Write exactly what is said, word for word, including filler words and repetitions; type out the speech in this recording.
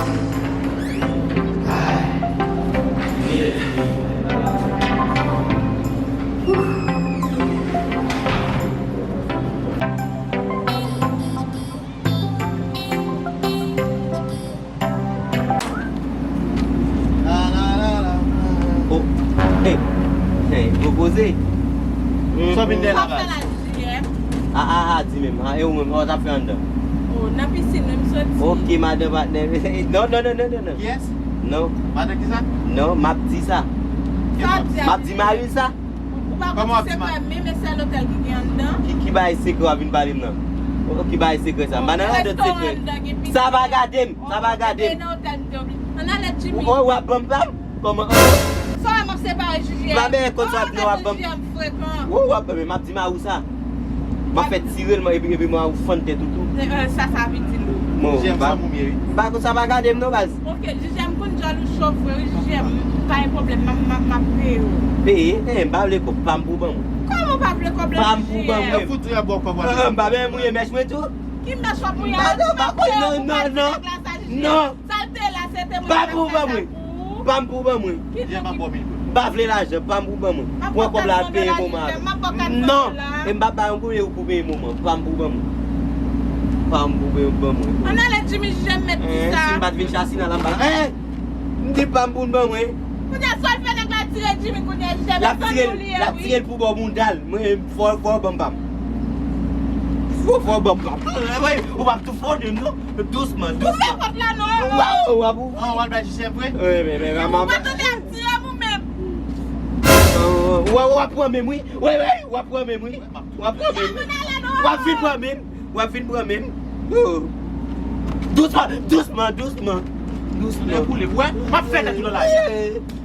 Oh, hey, hey, gwo koze. Sa w vin fè la, baz? A, a, a, di menm. A, e ou menm, sa w t ap fè anndan? Oh, nan pisin, menm soti. Ok, madan patnè. Non, non, non, non, non, non. Kiyès? Non. Madan kisa? Non, m ap di sa. Sa w ap di a? M ap di mari sa. Ou pa konn si se pa menm sèl otèl ki gen anndan? Ki, ki bagay sekrè w ap vin pale m nan? Oh, ki bagay sekrè sa? M pa nan ladan sekrè. Sa pa gade m, sa pa gade m. Ann ale, Jimmy. Oh, w ap ban m pa m? Kòman? Sa w wè m ap separe J J M? M pa benyen kont sa w ap di non, w ap ban m. J J M frekan. Ou w ap ban m, m ap di mari w sa. M ap fè tire l, epi, epi mari w fann tèt ou tou. Eh, eh, sa, sa vin di nou. Bon, J J M ba, zanmi w ye, wi. Ba, konn sa pa gade m non, baz. Ok, J J M konn djòl ou cho vre, wi, J J M, pa gen pwoblèm, m ap, m ap, m ap peye w. Peye? Eh, m pa vle kòb, pa m pou ban mwen. Kòman w pa vle kòb la, J J M? Pa m pou ban mwen. Yo fout ou ya bò kòb la. Ah, m pa benyen mouye mèch mwen tou. Ki mèch w ap mouye? Ah, non, pa konn, non, non, non. Non. Sa l te la, se te mwen ki fè sa pou ou. Pa m pou ban mwen. Ki nèg ki... M pa vle lajan, pa m pou ban mwen. Pran kòb la, al peye moman. Non, e m p ap ba yon goud, e ou pou peye moman. Pa m pou ban mwen. Pa m pou ban mwen. Ann ale, Jimmy, J J M mèt di sa. Si m pa t vin chasi nan la m pa la. Eh! M di pa m pou ban mwen. Kounye a, sa l fè nèg la tire Jimmy, kounye a, J J M, l ap tire l, l ap tire l pou bò bounda l. Mwen, fò, fò ban m pa m. Fò, fò ban m pa m. Ou p ap tou fò de m non. Dousman, dousman. Ou fè kòb la non. Waw, w ap ou. An, w al bay J J M vre? Wi, men, men, men, men. Ou pa tande ap tire m ou menm. W ap, w ap pran menm wi. Wi, wi, w ap pran menm wi. W ap pran menm wi. W ap vin pran menm. W ap vin pran menm. Oh. Dousman, dousman, dousman. Dousman. Lè boule, w wè, m ap fè tèt ou nan lari.